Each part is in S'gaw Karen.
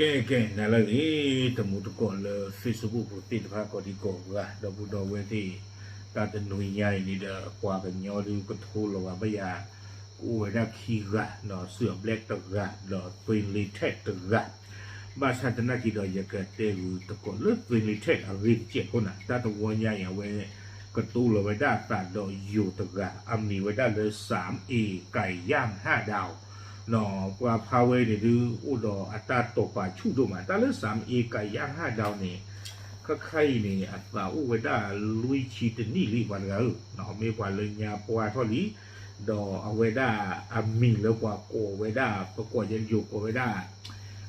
ကဲ ကဲ နၤလၢအဂ့ၤ တမူတကိးလၢ Facebook ပူၤသ့ၣ်တဖၣ် ကိးဒံကိးဂၤ ဒီပုၢ်ဒီဝဲၢ်သ့ၣ်, တၢ်တနွံညါအံၤန့ၣ်ဒီး ပှၤကညီဒုးကထိလီၤဘၣ် ဘၣ်ယၤ ကအိၣ်ဝဲဒၣ်ခံဂၤ, စူအဘျဲၣ်တဂၤ ဒီးသွ့လ့ထၢၣ်တဂၤ, ဘၣ်ဆၣ်သနာ်က့ဒီး ယကတဲဂုာ်တကိးလၢသွ့လ့ထၢၣ်အဂ့ၢ်တစဲးဖိန့ၣ်, တၢ်တဝီညါအံၤ အဝဲ ကတိၤလီၤဝဲဒၣ်အသးဒီးယိၤတဂၤ အမံၤဝဲဒၣ်လၢ စၣ်အ့ၣ်ကၣ်ယၣ်ဟၣ်ဒၣ် ပှၤဖးဝဲန့ၣ်ဒုး အိၣ်ဒီးအတၢ်တိာ်ပာ်ဆူၣ်ဒိၣ်မး တၢ်လၢ စၣ်အ့ၣ်ကၣ်ယၣ်ဟၣ်ဒၣ်န့ၣ်, ခါခါအံၤန့ၣ် အသးအိၣ်ဝဲဒၣ်လွံၢ်ဆံတနံၣ်လံ ပှၤတဂၤဧၢ, မ့ၢ်ပှၤလၢညါပှၢ်ထီၣ်လံ, ဒီးအဝဲဒၣ်အမံၤလၢပှၤကိးဝဲဒၣ် ပကိးယိၤကိးဝဲဒၣ်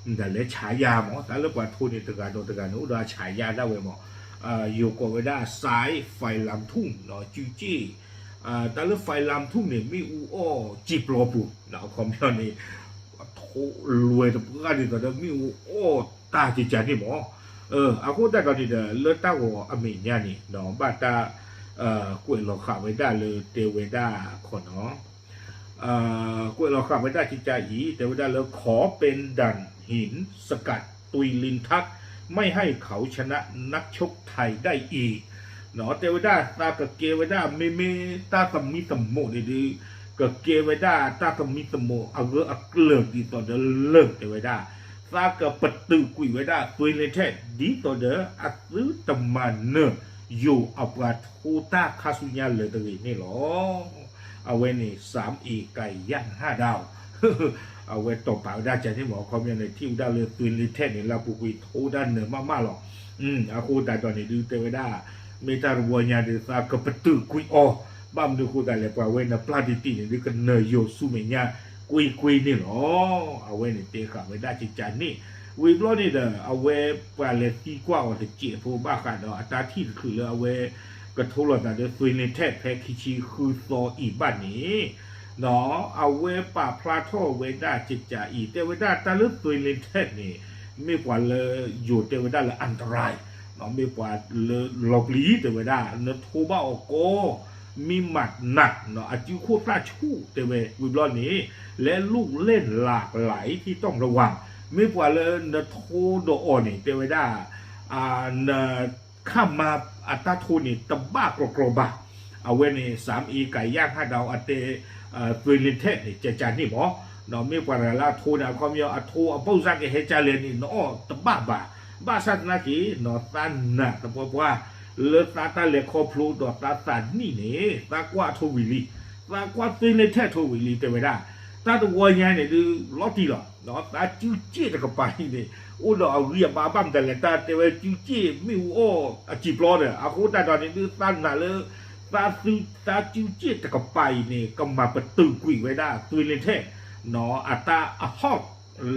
မတၤလဲၣ် ဆၣ်ယၣ်မး တၢ်လၢပှၤထိန့ၣ် တဂၤဒီးတဂၤန့ၣ် အိၣ်ဒီးအဆၣ်ယၣ်ဒၣ်ဝဲမး, ယိၤကိးဝဲဒၣ် စၢ်ဖဲလၣ်ထူၣ် စုက့ၣ်, တၢ်လၢဖဲလၣ်ထူၣ်န့ၣ် မ့ၣ်အူအီၣ်စံာ်ပျီပူၤ, အခီပညီန့ၣ် ထိလွဲတပှၢ်ဒ်သိးဒီး မ့ၣ်အူအီၣ်တၢ်ကကန့ၣ်မး, အဃိသတးဒီးန့ၣ်ဒီး လၢတၢ်ဂီၤအမဲာ်ညါန့ၣ် ဘၣ်တၢ် ကွဲးလီၤဃာ်ဝဲဒၣ်လၢတဲဝဲဒၣ်ခီနီၤ ကွဲးလီၤဃာ်ဝဲဒၣ်ကကအံၤ တဲဝဲဒၣ်လၢ ขอเป็นด่านหินสกัด ตุยลินทัก ไม่ให้เขาชนะนักชกไทยได้อีก တဲဝဲဒၣ်သးကကဲဝဲဒၣ် မ့မ့ၢ်တၢ်သမံသမိးန့ၣ်ဒုး ကကဲဝဲဒၣ်တၢ်သမံသမိးအဂၢၢ်အကျၢၤဒ်သိးဒီးလၢာ် တဲဝဲဒၣ် သးကပတုာ်ကွံာ်ဝဲဒၣ်သွ့လ့ထၢၣ် ဒ်သိးဒီးအသုတမၤနၢၤယိၤအပှၤထိတၢ်ခါဆူညါလၢာ်တဂ့ၤန့ၣ်လီၤ. အဝဲန့ၣ် စၣ်အ့ၣ်ကၣ်ယၣ်ဟၣ်ဒၣ် အဝဲတိာ်ပာ်ဝဲဒၣ်ကန့ၣ်မး အခီပညီန့ၣ် ထံၣ်ဝဲဒၣ်လၢသွ့လ့ထၢၣ်န့ၣ် လၢအပူၤကွံာ်ထိဒၣ်နၢၤမးမးလီၤ. အဃိသတးဒီးန့ၣ်ဒုးတဲဝဲဒၣ် မ့ၢ်တၢ်တဝီညါဒုး သးကပတုာ်ကွံာ်အီၤ, ဘၣ်မနုၤအဃိသတးလဲၣ် ပှၤဝဲန့ၣ်ပျၢ်တံၢ်တံၢ်န့ၣ်ဒုး ကနၢၤယိၤဆူမဲာ်ညါကွ့ၢ်ကွ့ၢ်န့ၣ်လီၤ. အဝဲန့ၣ်တဲဃာ်ဝဲဒၣ်ကကန့ၣ်, ဝံၤဘျီန့ၣ်ဒီး အဝဲပှၤလဲၤသံကွၢ်အီၤတစဲးဖိဘၣ်ဃးဒီးအတၢ်ထံၣ်တချုးလၢအဝဲ ကထိလီၤသးဒီးသွ့လ့ထၢၣ်ဖဲခံဆံဃုသီအံၤဘၣ်န့ၣ် အဝဲပာ်ဖျါထီၣ်ဝဲဒၣ်ကကအံၤ တဲဝဲဒၣ်တၢ်လၢသွ့လ့ထၢၣ်န့ၣ် မ့ၢ်ပှၤလၢယိၤတဲဝဲဒၣ်လၢ อันตราย မ့ၢ်ပှၤလၢလီၤပျံၤတဲဝဲဒၣ် နထိဘၣ်အီၤကီ မ့ၢ်မးနး အစုခိၣ်သၣ်ဆူၣ်တဲဝဲ ဝံၤဘျီန့ၣ် และลูกเล่นหลากหลายที่ต้องระวัง မ့ၢ်ပှၤလၢနထိဒီးအီၤန့ၣ် တဲဝဲဒၣ် န ခါမၤအတၢ်ထိန့ၣ် တဘၣ်ကြီကြီဘၣ်. အဝဲန့ၣ် စၣ်အ့ၣ်ကၣ်ယၣ်ဟၣ်ဒၣ်အတဲ သွ့လ့ထၢၣ်န့ၣ် ကကန့ၣ်မး, မ့ၢ်ပှၤတဂၤလၢအထိန့ၣ် အခီပညီအထိအဘၣ်စၢ်ကဟဲကၢလဲၣ်န့ၣ် နအီၣ်တဘၣ်ဘၣ်. ဘၣ်ဆၣ်သနာ်က့ နသးနာ်သပှၢ်ပှၢ် လၢသးတၢ်လဲၤခီဖျိဒီးသးသးနံၣ်န့ၣ် သးကွၢ်အထိဝံၤလံ, သးကွၢ်သွ့လ့ထၢၣ်ထိဝံၤလံ တဲဝဲဒၣ် တၢ်တဝီညါန့ၣ်ဒုး လီၤတံၢ်လီၤ. သးစုက့ၣ်တကပၤအံၤန့ၣ် အိၣ်ဒီးအဂံၢ်အဘါဘၣ်မတၤလဲၣ် တၢ်တဲဝဲစုက့ၣ်မ့ၣ်အူအီၣ်အစံာ်ပျီဒီး အဃိသတးဒီးန့ၣ်ဒုး သးနာ်လၢ သးသု သးစုက့ၣ်တကပၤအံၤန့ၣ် ကမၤပတုာ်ကွံာ်ဝဲဒၣ်သွ့လ့ထၢၣ် အတၢ်အဟီၣ်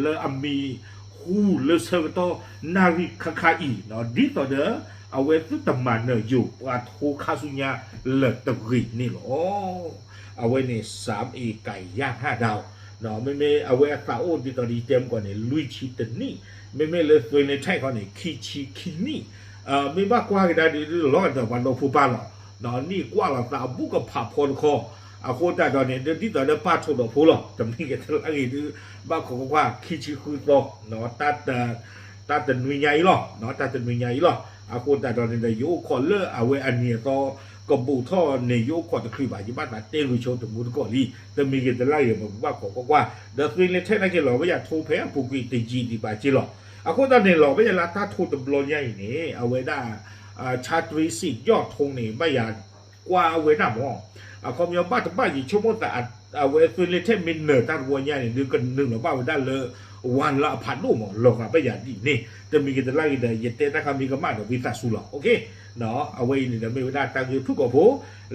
လၢအမံၤဟူလၢဆၢကတီၢ်နၣ်ရံၣ်ခါခါအံၤ ဒ်သိးဒီး အဝဲသုတမၤနၢၤယိၤပှၤထိခါဆူညါလၢာ်တဂ့ၤန့ၣ်လီၤ. အဝဲန့ၣ် စၣ်အ့ၣ်ကၣ်ယၣ်ဟၣ်ဒၣ်အီၤ, မ့မ့ၢ်အဝဲအသးအိၣ်ဒ်သိးဒီးယတဲမုၢ်ကီၢ်န့ၣ် လွံၢ်ဆံတနံၣ်, မ့မ့ၢ်လၢသွ့လ့ထၢၣ်ခီန့ၣ် ခံဆံခံနံၣ်, မ့ၢ်ဘၣ်ကွၢ်ကဒါဒ်လီၤကဒီးပှၤဒီဖိပၢ်လီၤ. နံၣ်ကွၢ်လီၤသးအဘူၣ်ကဖးဖီတခီ, အဃိသတးဒီးန့ၣ် ဒ်သိးဒီးပာ်ထီၣ်ဒီးဖိလီၤ. တမ့ၢ်ကဲတလၢဂ့ၤဒုး ဘၣ်ခိးကွၢ်ခံဆံဃုသီ တၢ်တနွံညါအံၤလီၤ, တၢ်တနွံညါအံၤလီၤ. အဃိသတးဒီးန့ၣ်ဒီး ယအိၣ်ခိးလၢအဝဲအနံၤအသီ ကဘူးထီၣ်န့ၣ် ယအိၣ်ခိးတချုးဘၣ်, ယဘၣ်သးတဲဂုာ်ဆိတမူတကိးလံ. တမ့ၢ်ကဲတလၢဂ့ၤ ပဘၣ်ခိးကွၢ်ကွၢ်, ဒီးသွ့လ့ထၢၣ်နာ်က့ၤလီၤ ဝဲယၤထိဖဲအပူၤကွံာ်တယံာ်ဒံးဘၣ်က့လီၤ. အဃိသတးန့ၣ်လီၤ ဝဲယၤလၢတၢ်ထိတဘျီညါအံၤန့ၣ် အဝဲဒၣ် ဆၣ်တြံစံၣ်ယီၣ်ထိန့ၣ် ဘၣ်ယၤကွၢ်ဝဲဒၣ်မး, အခီပညီဘၣ်တဘၣ်ယဆိကမိၣ်သး အဝဲသွ့လ့ထၢၣ်မ့ၢ်နၢၤတၢ်တဝီညါန့ၣ် ဒုးကနုာ်လီၤဘၣ်ဝဲဒၣ်လၢ ဝၣ်လၢအဖးဒိၣ်မး လီၤဂာ်ဘၣ်ယၤဒ်န့ၣ်. တမ့ၢ်ကဲတလၢဂ့ၤဒီး ယတဲတၢ်ခါမ့ၢ်ကမၣ်ဒီးဝံသးစူၤလီၤ. အဝဲအံၤန့ၣ်ဒီးမ့ၢ်ဝဲဒၣ်တၢ်ဂ့ၢ်ဖုၣ်ကိာ်ဖိ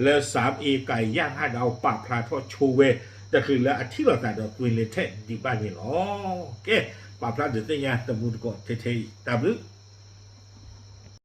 လၢစၣ်အ့ၣ်ကၣ်ယၣ်ဟၣ်ဒၣ်အီၤပာ်ဖျါထီၣ်ဆိဝဲ တချုးလၢအထံၣ်လိာ်သးဒီးသွ့လ့ထၢၣ်ဒံးဘၣ်န့ၣ်လီၤ. ကဲ ပာ်ဖျါဒုးသ့ၣ်ညါတမူတကိးထဲထဲအံၤ တၢ်ဘျုး